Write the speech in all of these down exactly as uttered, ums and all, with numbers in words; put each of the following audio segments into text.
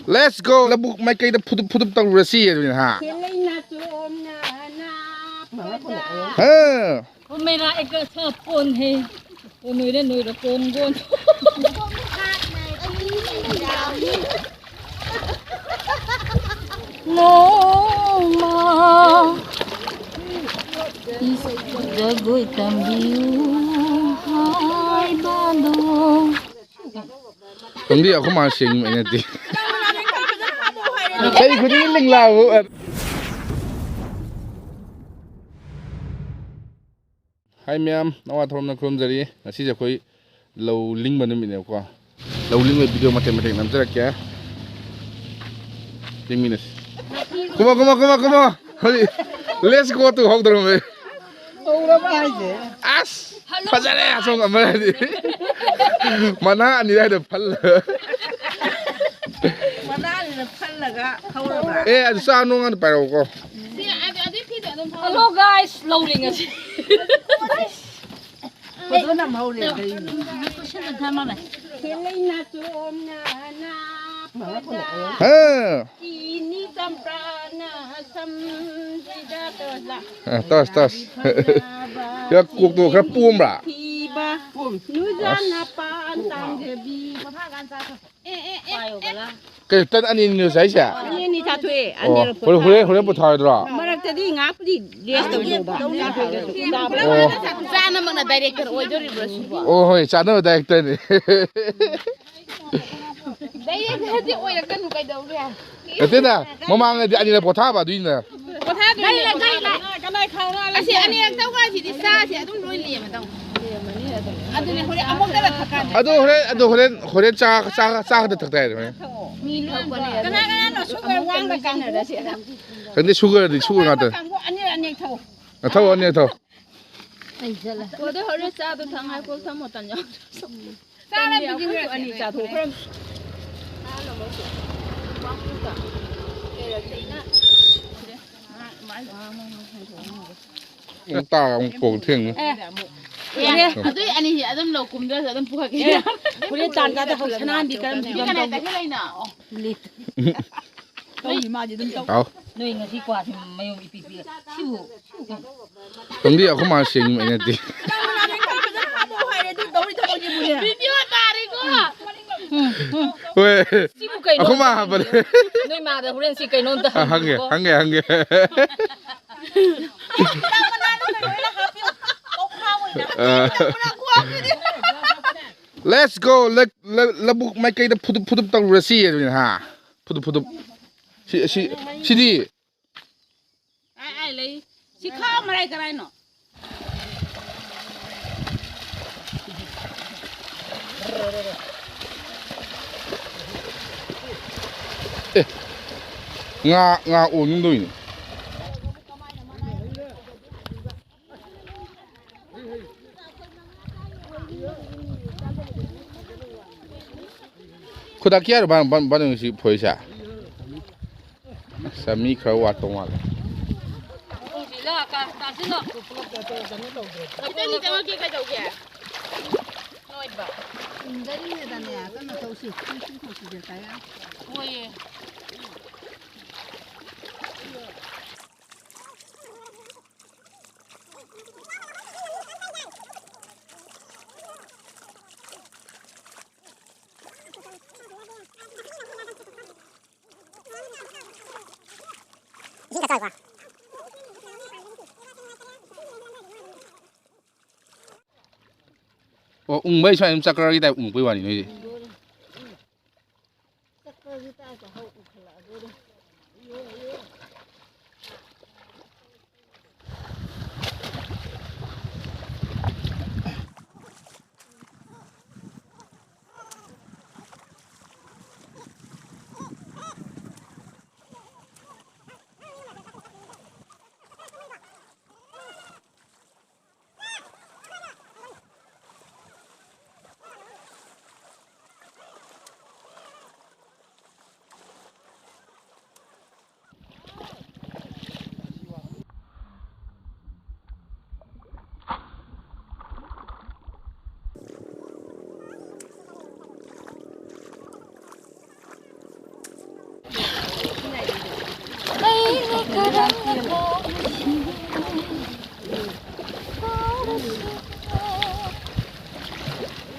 Let's go. ꯂꯧꯕꯨꯛ ꯃꯥꯏꯀꯩꯗ ꯐꯨꯗꯨꯞ ꯐꯨꯗꯨꯞ ꯇꯧꯔꯨꯔꯁꯤ ꯑꯗꯨꯅ, ꯍꯥ? ꯈꯦꯂꯩꯅ ꯆꯣꯝꯅ ꯅꯥꯞꯄꯗ꯫ ꯍꯥ? ओ मेरा एक अच्छा फोन है, वो नोइरे नोइरे कौन कौन। ꯅꯣꯡꯃ ꯖꯒꯣꯏ ꯇꯝꯕꯤꯌꯨ ꯍꯥꯏꯕꯗꯣ꯫ ꯈꯪꯗꯦ, ꯑꯩꯈꯣꯏ ꯃꯥ ꯁꯦꯡꯕ ꯅꯠꯇꯦ꯫ ꯆꯍꯤ ꯈꯨꯗꯤꯡꯒꯤ ꯂꯤꯛꯂꯥꯕꯨ꯫ ꯍꯥꯏ ꯃꯌꯥꯝ, ꯅꯋꯥ ꯊꯧꯔꯝꯅ ꯈꯨꯔꯨꯝꯖꯔꯤ꯫ ꯉꯁꯤꯁꯦ ꯑꯩꯈꯣꯏ ꯂꯧ ꯂꯤꯡꯕ ꯅꯨꯃꯤꯠꯅꯦꯕꯀꯣ꯫ ꯂꯧ ꯂꯤꯡꯕꯒꯤ ꯚꯤꯗꯤꯑꯣ ꯃꯇꯦꯛ ꯃꯇꯦꯛ ꯅꯝꯖꯔꯛꯀꯦ꯫ ꯌꯦꯡꯃꯤꯟꯅꯁꯤ꯫ ꯀꯨꯝꯃꯣ, ꯀꯨꯝꯃꯣ, ꯀꯨꯝꯃꯣ, ꯀꯨꯝꯃꯣ꯫ ꯍꯧꯖꯤꯛ let's go ꯇꯨ ꯍꯧꯗꯧꯔꯝꯃꯦ꯫ ꯍꯧꯔꯕ ꯍꯥꯏꯁꯦ? ꯑꯁ! ꯐꯖꯔꯦ ꯑꯁꯣꯝ ꯑꯃꯗꯤ꯫ ꯃꯅꯥ ꯑꯅꯤ ꯑꯗꯨꯋꯥꯏꯗ ꯐꯜꯂ꯫ ꯃꯅꯥ ꯑꯅꯤꯗ ꯐꯜꯂꯒ ꯍꯧꯔꯕ꯫ ꯑꯦ, ꯑꯗꯨ ꯆꯥ ꯅꯨꯡ ꯑꯗꯨ ꯄꯥꯏꯔꯛꯎꯀꯣ꯫ Hello guys, ꯂꯧ ꯂꯤꯡꯉꯁꯤ꯫ ꯐꯣꯇꯣ ꯅꯝꯍꯧꯔꯦ, ꯀꯩꯅꯣ? ꯈꯦꯂꯩꯅ ꯆꯣꯝꯅ ꯅꯥꯞꯄꯗ꯫ ꯍꯥ꯫ ꯀꯤꯅꯤ ꯆꯝꯄ꯭ꯔꯥꯅ ꯁꯝꯁꯤꯗ ꯇꯧꯔ꯫ ꯑ, ꯇꯧꯔꯁꯤ, ꯇꯧꯔꯁꯤ꯫ ꯌꯥ, ꯀꯣꯛꯇꯣ ꯈꯔ ꯄꯣꯝꯕ꯭ꯔꯥ? ꯊꯤꯕ ꯅꯨꯖꯥꯅ ꯑꯁ꯫ ꯄꯥꯟ ꯇꯥꯡꯖꯕꯤ꯫ ꯀꯩꯅꯣ, ꯇꯟ ꯑꯅꯤ ꯑꯅꯤꯔꯣ ꯆꯥꯏꯁꯦ? ꯑꯅꯤ ꯑꯅꯤ ꯆꯥꯊꯣꯛꯑꯦ, ꯑꯣ, ꯑꯅꯤꯔꯛ ꯍꯣꯔꯦꯟ, ꯍꯣꯔꯦꯟ ꯄꯣꯊꯥꯔꯣꯏꯗ꯭ꯔꯣ? ꯃꯔꯛꯇꯗꯤ ꯉꯥꯏꯍꯥꯛꯄꯨꯗꯤ rest ꯇꯧꯗꯧꯕ꯫ ꯑꯣ꯫ ꯆꯥꯅꯕꯅ director ꯑꯣꯏꯗꯣꯔꯤꯕ꯭ꯔꯥ ꯁꯤꯕꯣ? ꯑꯣ, ꯍꯣꯏ, ꯆꯥꯅꯕ directorꯅꯤ꯫ Directorꯗꯤ ꯑꯣꯏꯔꯛꯀꯅꯨ ꯀꯩꯗꯧꯒꯦ? ꯅꯠꯇꯦꯗ, ꯃꯃꯥꯡꯗꯗꯤ ꯑꯅꯤꯔꯛ ꯄꯣꯊꯥꯕ ꯑꯗꯨꯏꯅ꯫ ꯄꯣꯊꯥꯗꯣꯏꯅꯦ, ꯂꯩ, ꯂꯩ, ꯄꯣꯊꯥꯕ꯫ ꯂꯩ꯫ ꯑꯁꯤ ꯑꯅꯤꯔꯛ ꯇꯧꯀꯥꯟꯁꯤꯗꯤ ꯆꯥꯁꯦ ꯑꯗꯨꯝ ꯂꯣꯏ ꯂꯦꯝꯃꯗꯧꯅꯤ꯫ ꯑꯗꯨꯅꯦ ꯍꯣꯔꯦꯟ ꯑꯃꯨꯛꯇꯒ ꯊꯛꯀꯥꯟꯗ꯫ ꯑꯗꯨ ꯍꯣꯔꯦꯟ, ꯑꯗꯨ ꯍꯣꯔꯦꯟ, ꯍꯣꯔꯦꯟ ꯆꯥ, ꯆꯥ, ꯆꯥ ꯈꯛꯇ ꯊꯛꯇ ꯌꯥꯏ ꯍꯣꯔꯦꯟ꯫ ꯃꯤ ꯂꯣꯏ ꯀꯅꯥ ꯀꯅꯥꯅꯣ sugar ꯋꯥꯡꯕ ꯀꯥꯡꯕꯨ? ꯈꯪꯗꯦ, sugarꯗꯤ sugar ꯉꯥꯛꯇ꯫ ꯀꯥꯡꯕꯨ ꯑꯅꯤꯔꯛ ꯑꯅꯤꯔꯛ ꯊꯛꯑꯣ꯫ ꯑ, ꯊꯛꯑꯣ, ꯑꯅꯤꯔꯛ ꯊꯛꯑꯣ꯫ ꯑꯣ, ꯑꯗꯨ ꯍꯣꯔꯦꯟ ꯆꯥꯗꯣ ꯊꯛ ꯉꯥꯏꯈꯣ, ꯊꯝꯃꯣ, ꯇꯟ ꯌꯥꯎꯗ꯭ꯔꯁꯨ꯫ ꯆꯥꯔꯕꯗꯤ ꯑꯩꯈꯣꯏꯁꯨ ꯑꯅꯤ ꯆꯥꯊꯣꯛꯈ꯭ꯔꯦ꯫ ꯑꯃꯨꯛ ꯇꯥꯔꯒ ꯑꯃꯨꯛ ꯀꯣꯛ ꯊꯦꯡꯅ꯫ ꯑꯦ꯫ ꯑꯦ, ꯑꯗꯨꯏ ꯑꯅꯤꯁꯤ ꯑꯗꯨꯝ ꯂꯧ ꯀꯨꯝꯗ꯭ꯔꯁꯨ ꯑꯗꯨꯝ ꯄꯨꯈꯠꯀꯦ꯫ ꯍꯣꯔꯦꯟ ꯇꯥꯟ ꯆꯥꯗ ꯍꯧ ꯁꯅꯥꯍꯟꯕꯤ ꯀꯔꯝ ꯁꯤ ꯀꯅꯥꯏ ꯇꯥꯏꯁꯜꯂꯛꯏꯅꯣ? ꯇꯧꯔꯤ ꯃꯥꯗꯤ ꯑꯗꯨꯝ ꯇꯧ꯫ ꯍꯥꯎ꯫ ꯅꯣꯏ ꯉꯁꯤ ꯀ꯭ꯋꯥꯁꯤ ꯃꯌꯨꯝ ꯏꯄꯤ ꯄꯤ꯫ ꯁꯤꯕꯨ, ꯁꯤꯕꯨ ꯀꯩꯅꯣ? ꯈꯪꯗꯦ, ꯑꯩꯈꯣꯏ ꯃꯥ ꯁꯦꯡꯕ ꯑꯩ ꯅꯠꯇꯦ꯫ ꯍꯥꯏꯔꯦ ꯑꯗꯨ ꯇꯧꯔꯤ ꯊꯕꯛꯁꯤꯕꯨꯅꯦ꯫ ꯚꯤꯗꯤꯑꯣ ꯇꯥꯔꯦꯀꯣ꯫ ꯎꯝ, ꯎꯝ꯫ ꯍꯣꯏ꯫ ꯁꯤꯕꯨ ꯀꯩꯅꯣ? ꯑꯩꯈꯣꯏ ꯃꯥ ꯍꯥꯞꯄꯅꯦ꯫ ꯅꯣꯏ ꯃꯥꯗ ꯍꯣꯔꯦꯟ ꯁꯤ ꯀꯩꯅꯣꯝꯇ ꯑ, ꯍꯪꯒꯦ, ꯍꯪꯉꯨꯀꯣ꯫ ꯍꯪꯒꯦ, ꯍꯪꯒꯦ꯫ ꯑ꯫ Let's go. ꯂ-, ꯂ-, ꯂꯧꯕꯨꯛ ꯃꯥꯏꯀꯩꯗ ꯐꯨꯗꯨꯞ ꯐꯨꯗꯨꯞ ꯇꯧꯔꯨꯔꯁꯤ ꯑꯗꯨꯅ, ꯍꯥ? ꯐꯨꯗꯨꯞ ꯐꯨꯗꯨꯞ꯫ ꯁꯤ, ꯁꯤ, ꯁꯤꯗꯤ? ꯑꯥꯏ, ꯑꯥꯏ, ꯂꯩ꯫ ꯁꯤ ꯈꯥ ꯃꯔꯥꯏ ꯀꯔꯥꯏꯅꯣ? ꯑꯦ, ꯉꯥ, ꯉꯥ ꯑꯣꯟꯗꯣꯏꯅꯤ꯫ ꯈꯨꯗꯥꯛ ꯀꯌꯥꯔꯣ ꯕꯥ-, ꯕꯥ-, ꯕꯥꯅꯨ ꯉꯁꯤ ꯐꯣꯏꯁꯦ? ꯑꯁ, ꯃꯤ ꯈꯔ ꯋꯥꯠꯇꯧ ꯃꯥꯜꯂꯦ꯫ ꯏꯆꯟꯗꯤ ꯆꯪꯉꯛꯀꯦ ꯀꯩꯗꯧꯒꯦ? ꯅꯣꯏꯕ꯫ ꯆꯤꯡꯗꯔꯤꯉꯩꯗꯅꯦ ꯀꯟꯅ ꯇꯧꯁꯤ꯫ ꯁꯤ, ꯁꯤ ꯇꯧꯁꯤꯁꯦ ꯀꯌꯥ? ꯍꯣꯏꯌꯦ꯫ ꯑꯣ, ꯎꯪꯕꯩ ꯁꯨꯃꯥꯏꯅ ꯑꯗꯨꯝ ꯆꯀ꯭ꯔꯒꯤ type ꯎꯪꯉꯛꯄꯩ ꯋꯥꯅꯤ ꯅꯣꯏꯁꯦ꯫ ꯆꯀ꯭ꯔꯒꯤ type ꯍꯧ ꯎꯈꯠꯂꯛꯑꯗꯣꯔꯦ꯫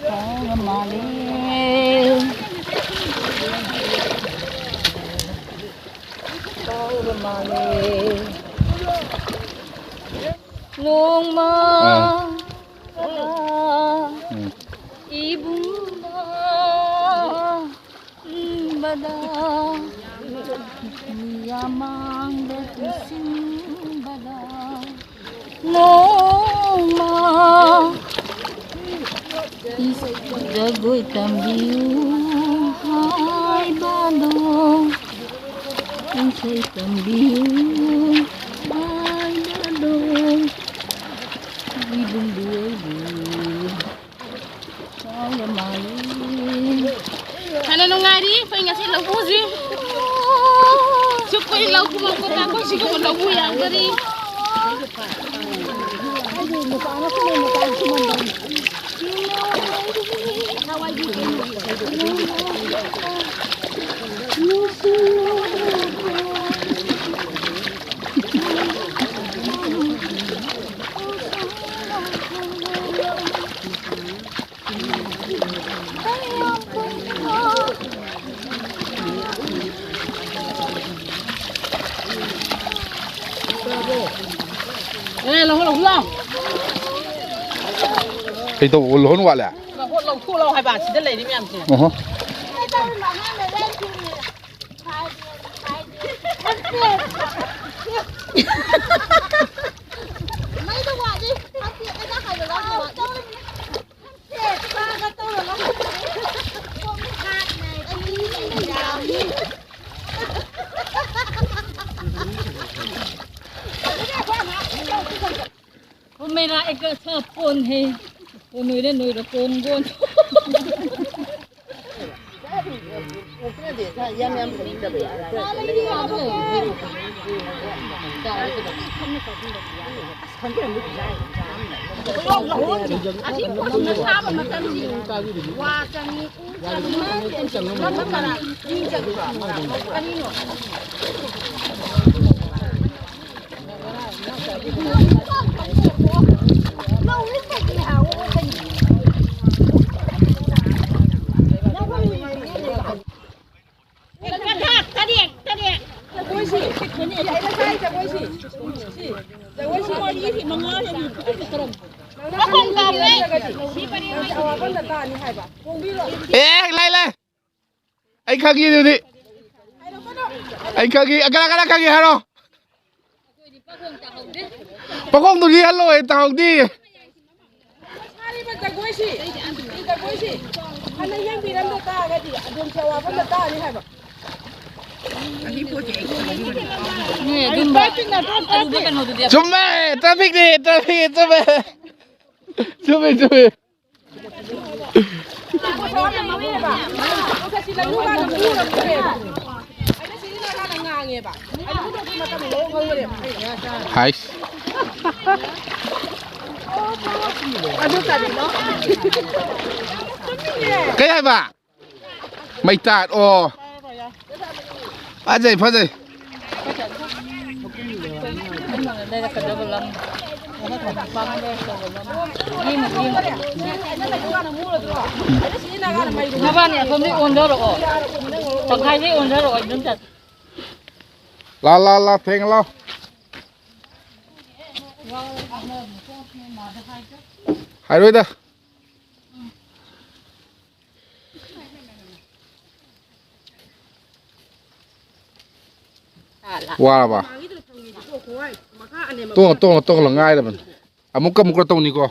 ꯀꯥꯎꯔ ꯃꯥꯜꯂꯦ꯫ ꯀꯥꯎꯔ ꯃꯥꯜꯂꯦ꯫ ꯅꯣꯡꯃ ꯑꯥ꯫ ꯎꯝ꯫ ꯏꯕꯨꯡꯅ ꯕꯗ, ꯃꯤꯌꯥꯝ ꯃꯥꯡꯗ ꯄꯨꯟꯁꯤꯟꯕꯗ ꯅꯣꯡꯃ ꯏꯁꯩ ꯖꯒꯣꯏ ꯇꯝꯕꯤꯌꯨ ꯍꯥꯏꯕꯗꯣ, ꯏꯁꯩ ꯇꯝꯕꯤꯌꯨ ꯍꯥꯏꯕꯗꯣ, ꯏꯕꯨꯡꯕꯨ ꯑꯣꯏꯕꯨ꯫ ꯐꯅ ꯅꯨꯡꯉꯥꯏꯔꯤ꯫ ꯑꯩꯈꯣꯏ ꯉꯁꯤ ꯂꯧꯕꯨꯁꯤ ꯁꯨꯛꯄꯩ ꯂꯧ ꯀꯨꯝꯃꯛꯄꯗ ꯑꯩꯈꯣꯏ ꯁꯤꯒꯨꯝꯕ ꯂꯧꯕꯨ ꯌꯥꯝꯒꯅꯤ꯫ ꯑꯦ, ꯂꯧꯍꯣꯟ, ꯂꯧꯍꯣꯟ ꯂꯥꯎ꯫ ꯀꯩ ꯇꯧꯕ? ꯂꯧꯍꯣꯟ ꯋꯥꯠꯂꯦ? ꯂꯧꯍꯣꯟ ꯂꯧꯊꯣꯛ ꯂꯥꯎ ꯍꯥꯏꯕ, ꯁꯤꯗ ꯂꯩꯔꯤ ꯃꯌꯥꯝꯁꯦ꯫ ꯑꯣꯍꯣ꯫ ꯃꯩꯗ ꯋꯥꯠꯂꯤ꯫ ꯍꯥꯏꯐꯦꯠ ꯑꯩꯅ ꯍꯥꯏꯕ ꯂꯥꯛꯄ ꯋꯥꯠꯂꯤ꯫ वो मेरा एक अच्छा फोन है, वो मेरे नोरा फोन गोन। ꯑꯦ, ꯂꯩ, ꯂꯩ꯫ ꯑꯩ ꯈꯪꯉꯤ ꯑꯗꯨꯗꯤ꯫ ꯑꯩ ꯈꯪꯉꯤ꯫ ꯀꯅꯥ, ꯀꯅꯥ ꯈꯪꯉꯤ ꯍꯥꯏꯔꯣ꯫ ꯄꯥꯈꯣꯡꯗꯣ ꯂꯤꯍꯜꯂꯣ, ꯑꯩ ꯇꯥꯍꯧꯗꯦ꯫ ꯁꯥꯔꯤꯕ ꯖꯒꯣꯏꯁꯤ, ꯁꯤ ꯖꯒꯣꯏꯁꯤ ꯐꯅ ꯌꯦꯡꯕꯤꯔꯝꯗ ꯇꯥꯔꯒꯗꯤ ꯑꯗꯣꯝꯁꯦ ꯑꯋꯥꯕ ꯑꯃ ꯇꯥꯔꯅꯤ ꯍꯥꯏꯕ꯫ ꯆꯨꯝꯃꯦ, trafficꯅꯤ, traffic, ꯆꯨꯝꯃꯦ꯫ ꯆꯨꯝꯃꯦ, ꯆꯨꯝꯃꯦ꯫ ꯍꯥꯏꯁ꯫ ꯀꯩ ꯍꯥꯏꯕ? ꯃꯩꯇꯥꯠ, ꯑꯣ꯫ ꯐꯖꯩ, ꯐꯖꯩ꯫ ꯅꯕꯥꯅꯤ ꯑꯁꯣꯝꯗꯩ ꯑꯣꯟꯊꯔꯛꯑꯣ꯫ ꯇꯪꯈꯥꯏꯗꯩ ꯑꯣꯟꯊꯔꯛꯑꯣ, ꯑꯩ ꯑꯗꯨꯝ ꯆꯠ-꯫ ꯂꯥ, ꯂꯥ, ꯂꯥ, ꯊꯦꯡꯉ ꯂꯥꯎ꯫ ꯍꯥꯏꯔꯣꯏꯗ꯫ ꯋꯥꯔꯕ? ꯇꯣꯡꯉ, ꯇꯣꯡꯉ, ꯇꯣꯡꯉ ꯉꯥꯏꯔꯕꯅꯤ꯫ ꯑꯃꯨꯛꯀ, ꯑꯃꯨꯛꯀ ꯇꯧꯅꯤꯀꯣ꯫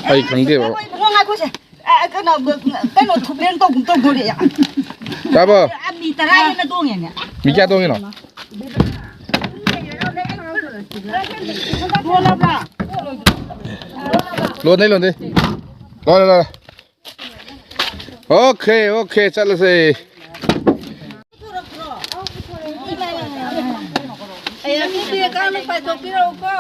ꯑꯩ ꯈꯪꯗꯦꯕ꯫ ꯏꯕꯨꯡꯉꯣ, ꯉꯥꯏꯈꯣꯁꯦ꯫ ꯑ, ꯀꯩꯅꯣ, ꯀꯩꯅꯣ, ꯊꯨꯞꯂꯦꯟ ꯇꯧꯒꯨꯝ ꯇꯧꯗꯣꯔꯦ꯫ ꯇꯥꯕꯣ? ꯑ, ꯃꯤ ꯇꯔꯥ ꯍꯦꯟꯅ ꯇꯣꯡꯉꯦꯅꯦ꯫ ꯃꯤ ꯀꯌꯥ ꯇꯣꯡꯉꯤꯅꯣ? ꯂꯣꯟꯅꯩ, ꯂꯣꯟꯅꯩ꯫ ꯂꯣꯟꯅꯩ, ꯂꯣꯟꯅꯩ꯫ OK, OK, ꯆꯠꯂꯁꯦ꯫ ꯑꯦ, ꯑꯗꯨꯗꯤ ꯑꯉꯥꯡꯅ ꯄꯥꯏꯊꯣꯛꯄꯤꯔꯛꯎꯀꯣ꯫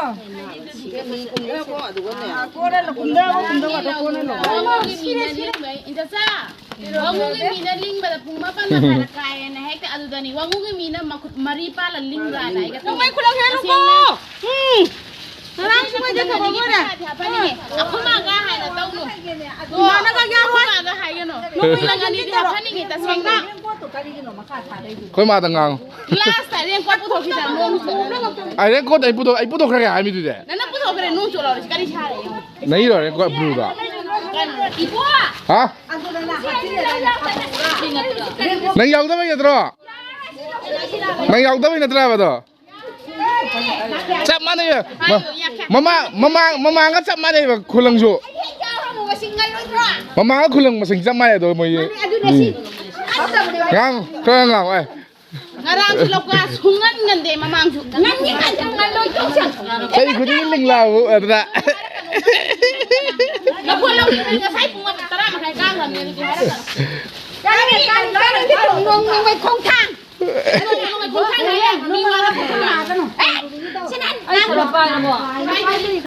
ꯀꯣꯟꯅ ꯀꯨꯝꯊꯔꯣ, ꯀꯨꯝꯊꯔꯣ, ꯀꯣꯟꯅ ꯂꯧꯔꯣ꯫ ꯋꯥꯉꯨꯒꯤ ꯃꯤꯅ ꯂꯤꯡꯕꯗ ꯄꯨꯡ ꯃꯥꯄꯟ ꯃꯈꯥꯏꯗ ꯀꯥꯏꯌꯦꯅ ꯍꯦꯛꯇ ꯑꯗꯨꯗꯅꯤ꯫ ꯋꯥꯉꯨꯒꯤ ꯃꯤꯅ ꯃꯈꯨꯠ ꯃꯔꯤ ꯄꯥꯜꯂ ꯂꯤꯡꯕ꯭ꯔꯥꯅ ꯑꯩꯒ ꯅꯣꯡꯃꯩ ꯈꯨꯂꯪ ꯍꯦꯜꯂꯨꯀꯣ꯫ ꯎꯝ꯫ ꯉꯔꯥꯡꯁꯨ ꯃꯣꯏꯗ ꯊꯕꯛ ꯑꯣꯏꯔꯦ꯫ ꯑꯩꯈꯣꯏ ꯃꯥꯒ ꯍꯥꯏꯅ ꯇꯧꯅꯨ꯫ ꯏꯃꯥꯅꯒ ꯌꯥꯔꯣꯏ꯫ ꯑꯩꯈꯣꯏ ꯃꯥꯒ ꯍꯥꯏꯒꯅꯨ꯫ ꯅꯣꯡꯃꯩ ꯈꯨꯂꯪ ꯑꯅꯤꯗꯤ ꯍꯥꯞꯍꯟꯅꯤꯡꯉꯤ ꯇꯁꯦꯡꯅ꯫ ꯑꯩꯈꯣꯏ ꯃꯥꯗ ꯉꯥꯡꯉꯨ꯫ ꯒ꯭ꯂꯥꯁꯇ ꯔꯦꯟꯀꯣꯠ ꯄꯨꯊꯣꯛꯈꯤꯗꯅ ꯅꯣꯡ ꯆꯨꯔꯛꯑꯦ꯫ ꯑꯩ ꯔꯦꯟꯀꯣꯠ ꯑꯩ ꯄꯨꯊꯣꯛ-, ꯑꯩ ꯄꯨꯊꯣꯛꯈ꯭ꯔꯒꯦ ꯍꯥꯏꯃꯤꯗꯨꯗꯤ꯫ ꯅꯪꯅ ꯄꯨꯊꯣꯛꯈ꯭ꯔꯦ ꯅꯣꯡ ꯆꯨꯔꯛꯑꯦ ꯀꯔꯤ ꯁꯥꯔꯦ? ꯅꯪꯒꯤꯔꯣ ꯔꯦꯟꯀꯣꯠ ꯕ꯭ꯂꯨꯗꯣ? ꯀꯩꯅꯣ, ꯏꯕꯣ! ꯍꯥ? ꯅꯪ ꯌꯥꯎꯗꯕꯩ ꯅꯠꯇ꯭ꯔꯣ? ꯅꯪ ꯌꯥꯎꯗꯕꯩ ꯅꯠꯇ꯭ꯔꯥ ꯍꯥꯏꯕꯗꯣ? ꯆꯞ ꯃꯥꯟꯅꯩ꯫ ꯃ-, ꯃꯃꯥ-, ꯃꯃꯥ-, ꯃꯃꯥꯡꯒ ꯆꯞ ꯃꯥꯟꯅꯩꯕ ꯈꯨꯂꯪꯁꯨ꯫ ꯃꯃꯥꯡꯒ ꯈꯨꯂꯪ ꯃꯁꯤꯡ ꯆꯞ ꯃꯥꯟꯅꯩ ꯑꯗꯣ ꯃꯣꯏ꯫ ꯎꯝ꯫ ꯉꯥꯡ-, ꯈꯔ ꯉꯥꯡꯉꯣ, ꯑꯦ꯫ ꯉꯔꯥꯡꯁꯨ ꯂꯧꯀꯥ ꯁꯨꯡꯉꯟ ꯉꯟꯗꯦ ꯃꯃꯥꯡꯁꯨ꯫ ꯉꯟꯗꯤ ꯉꯟ-, ꯉꯟꯂꯣꯏ ꯇꯧꯁꯟ꯫ ꯆꯍꯤ ꯈꯨꯗꯤꯡꯒꯤ ꯂꯤꯡꯂꯥꯕꯨ ꯑꯗꯨꯗ꯫ ꯅꯈꯣꯏ ꯂꯧꯔꯤꯉꯩ ꯉꯁꯥꯏ ꯄꯨꯡ ꯇꯔꯥ ꯃꯈꯥꯏ ꯀꯥꯈ꯭ꯔꯕꯅꯦ ꯑꯗꯨꯗꯤ ꯍꯥꯏꯔꯛꯀꯅꯨ꯫ ꯅꯣꯡ-, ꯅꯣꯡꯃꯩ ꯈꯣꯡꯊꯥꯡ꯫ ꯅꯣꯡꯃꯩ ꯈꯣꯡꯊꯥꯡ ꯍꯥꯏꯌꯦ꯫ ꯃꯤ ꯋꯥꯔ ꯈꯣꯡꯊꯥꯡ ꯍꯥꯏꯔꯛꯀꯅꯨ꯫ ꯑꯦ, ꯁꯤꯅ ꯑꯩ ꯄꯨꯔꯛꯄ ꯍꯥꯏꯅ ꯑꯃꯨꯛ꯫